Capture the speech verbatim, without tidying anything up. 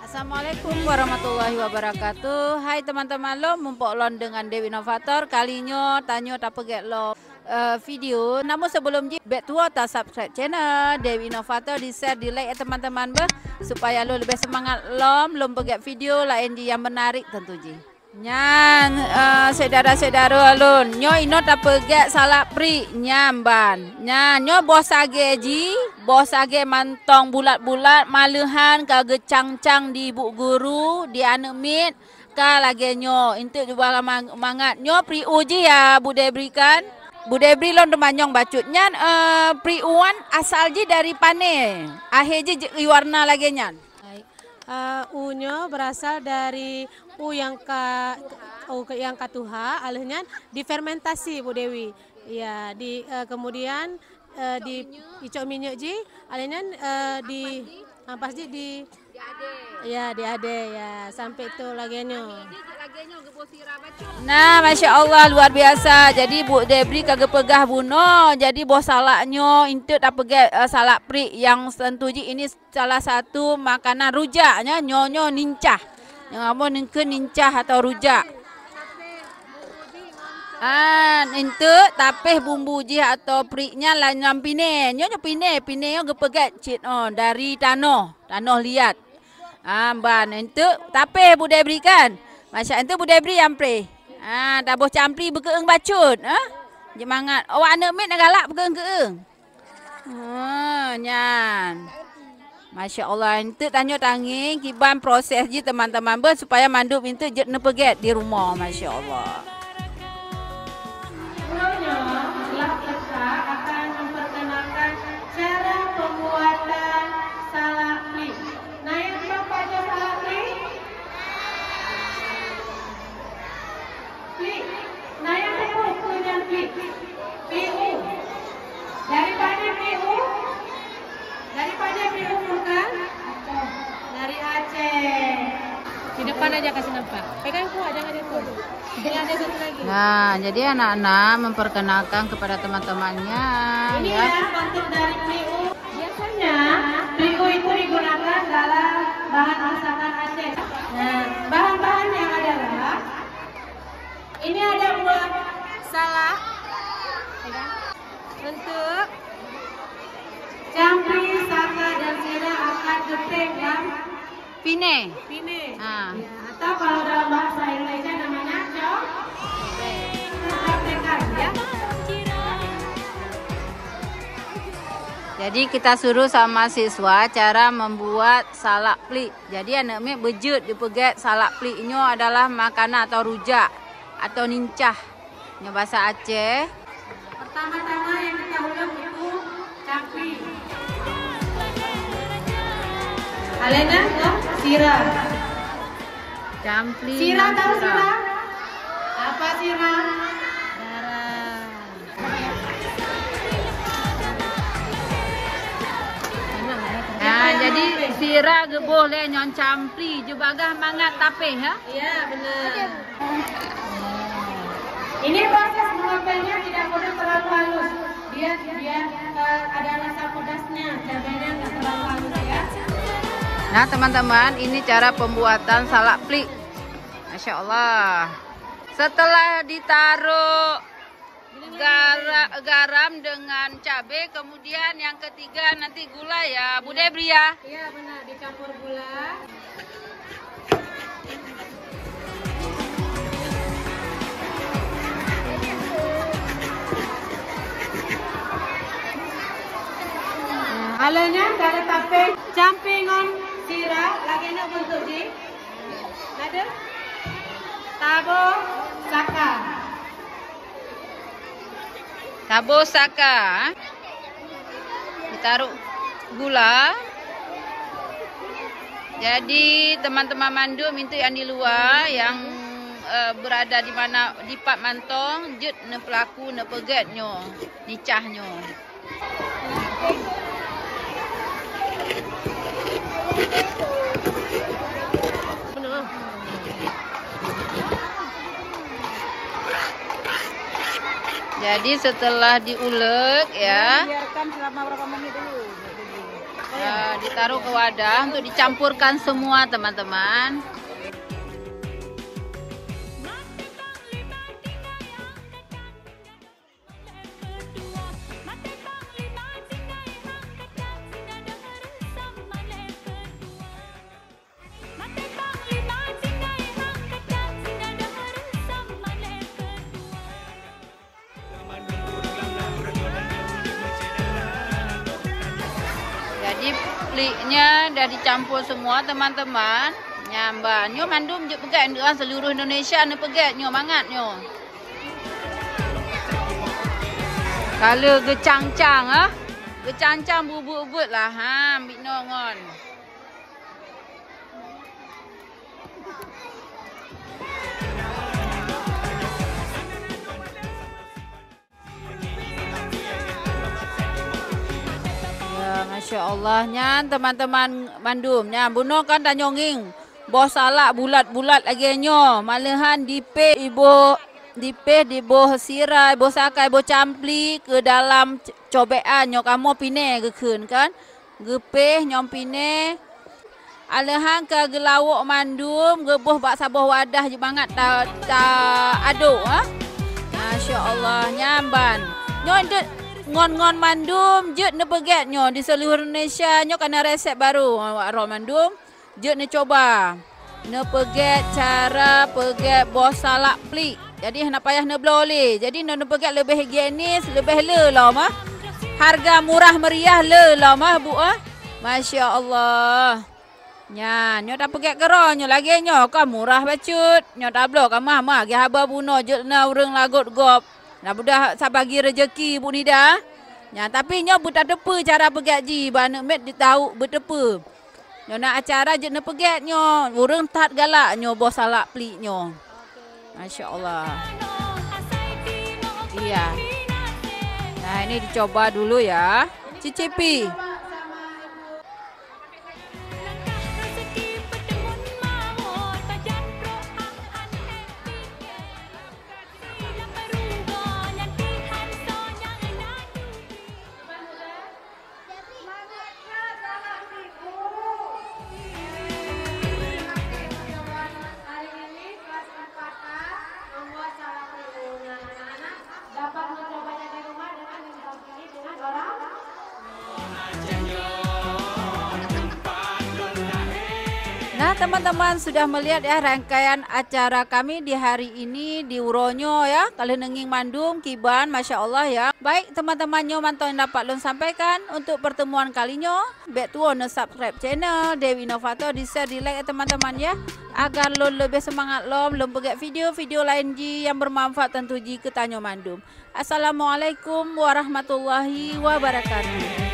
Assalamualaikum warahmatullahi wabarakatuh. Hai teman-teman lôn, mumpok lôn dengan Dewi Inovator. Kali nyoe tanyoe tapeugét lom, eh, video. Namun sebelum jih, bèk tuwoe ta subscribe channel Dewi Inovator, di share, di like, eh, teman-teman beuh, supaya lôn leubeh semangat lom lôn peugét video laén jih nyang menarik tentu jih. Nyan, eh, syedara-syedara lôn, nyoe inoe tapeugét salak prik nyan ban. Nyan, nyoe boh sagée jih, boh sagée mantong bulat-bulat, maleuhan ka geucang-cang di ibu guru, di aneuk miet, ka lagée nyoe. Enteuk cuba mangat. Nyoe prik u jih ya, Bu Debri kan? Bu Debri lôn teumanyong bacut. Nyan, eh, prik u nyan asal jih dari pané? Akhé jih ji-, warna lagée nyan? Baik. Eh, u nyoe berasal dari u nyang ka, u ke-, nyang ka tuha, aleuh nyan difermentasi, Bu Dewi. Ya, di, eh, kemudian, eh, di icok minyeuk jih, aleuh nyan, eh, di ampas jih di, ya, di adé, ya, sampai tu lagée nyoe. Nah, masya Allah, luar biasa. Jadi Bu Debri ka geupeugah bunoe, jadi boh salak nyoe enteuk tapeugét, eh, salak prik nyang tentu jih ini salah satu makanan rujak nyan, nyoe, nyoe nincah. Nyang amon nikeun nincah atau rujak. Ah, enteuk tapéh bumbu jih atau prik nyan lam, lam piné. Nyoe, nyoe piné, piné nyoe geupeugét cit, oh, dari tanoh, tanoh liat. Ah, ban enteuk tapéh Bu Debri kan? Masya, enteuk Bu Debri nyang preh. Ah, taboh campli beukeueng bacut, ah. Jeumangat. Awak aneuk miet na galak beukeueng-keueng. Ha, nyan. Masya Allah, enteuk tanyoe tangieng kiban proses jih teman-teman beuh supaya mandum enteuk jeuet neupeugét di rumoh. Masya Allah. Gurunyoe lah kita akan memperkenalkan cara pembuatan salak prik. Nah, yang tahu paja salak prik? Prik. Nah, yang tahu peue nyan prik? Prik u. Dari paja prik u? Dari paja prik u, Furkan? Dari Aceh. Di depan aja kasih nampak. Pegang kuat, jangan jatuh. Ini ada satu lagi. Nah, jadi anak-anak memperkenalkan kepada teman-temannya, ini ya, ya, bentuk dari prik u. Biasanya, prik u itu digunakan dalam bahan masakan Aceh. Nah, bahan-bahannya adalah, ini ada buah salak, ya kan? Untuk campli, saka, dan sira akan geupreh lam piné. Piné. Ha. Ya, atau kalau dalam bahasa Indonesia namanya co-, cobek. Kita praktekkan, ya. Jadi, kita suruh sama siswa cara membuat salak plik. Jadi, aneuk miet beujeuet jipeugét salak plik nyoe adalah makanan atau rujak atau nincah. Nyoe basa Aceh. Pertama-tama yang kita ulek itu campli. Alena, ya, sira. Campli. Sira, tahu sira? Apa sira? Garam. Nah, jadi sira geuboh lé ngon campli, jeuet bagah mangat tapéh, ha? Iya, benar. Ini proses mengepelnya tidak perlu terlalu halus. Dia, dia, eh, ada rasa pedasnya, cabenya nggak terlalu halus ya. Nah, teman-teman, ini cara pembuatan salak plik. Masya Allah. Setelah ditaruh gara-, garam dengan cabai, kemudian yang ketiga nanti gula ya, Bu Debri ya. Iya, benar, dicampur gula. Alanya cara tapéh campli ngon sira lagèe nyoe bentuk jih. Ada? Taboh saka. Taboh saka. Ditaruh gula. Jadi, teman-teman mandum itu yang di luar, yang, eh, berada di mana, di pat mantong, jeuet neupeulaku, neupeugét nyoe, nicah nyoe. Jadi setelah diulek ya, biarkan selama berapa menit dulu. Ya, ditaruh ke wadah untuk dicampurkan semua, teman-teman. Jadi pliknya dah dicampur semua, teman-teman. Nyan ban. Nyoe mandum jeuet peugét, seluruh Indonesia neupeugét nyoe, mangat nyoe. Ka lheueh geucang-cang, ah. Geucang-cang, buet-buet lah, ha, binoe ngon. Ya, masya Allah. Nyan teman-teman mandum. Nyan bunoe kan tanyoe ngieng boh salak bulat-bulat lagée nyoe. Malahan dipéh iboh, dipéh diboh sira, iboh sakai, iboh campli keu dalam c-, cobékan nyoe kamoe piné geukheun kan. Geupéh nyoe piné. Aleuhan ka geulawok mandum, geuboh bak saboh wadah jeuet mangat ta, ta aduk, ha. Masya Allah, nyan ban. Nyoe jeuet ngon-ngon mandum jeuet neupeugét nyoe di seluruh Indonesia. Nyoe ka na resep baru, awak droe mandum jeuet neucoba. Neupeugét cara peugét boh salak plik. Jadi hana payah neubloe lé. Jadi neu-, neupeugét leubeh higienis, leubeh le lom, ah. Harga murah meriah le lom, ah, Bu, ah. Masya Allah. Nyan, nyoe tapeugét keudroe nyoe lagée nyoe ka murah bacut. Nyoe tabloe ka mah-mah, lagée haba bunoe jeuet na ureuëng lagot gob. Na mudah sabagi rezeki Bu Nida. Nyan, tapi nyoe beutateupeue cara peugét jih, bak aneuk miet jitawök beuteupeue. Nyoe na acara jeuet neupeugét nyoe, ureuëng that galak nyoe boh salak plik nyoe. Masya Allah. Iya. Nah, ini dicoba dulu ya. Cicipi. Nah, teman-teman sudah melihat ya rangkaian acara kami di hari ini di uroe nyoe ya. Ka lheueh neungieng mandum kiban, masya Allah ya. Baik, teman-teman, nyoe mantong nyang dapat lôn sampaikan untuk pertemuan kali nyoe. Bék tuwoe neu-subscribe channel Dewi Inovator, di-share, di-like ya teman-teman ya, agar lôn leubeh seumangat lom lôn peugét video-video laén jih nyang beumanfaat tantu jih keu tanyoe mandum. Assalamualaikum warahmatullahi wabarakatuh.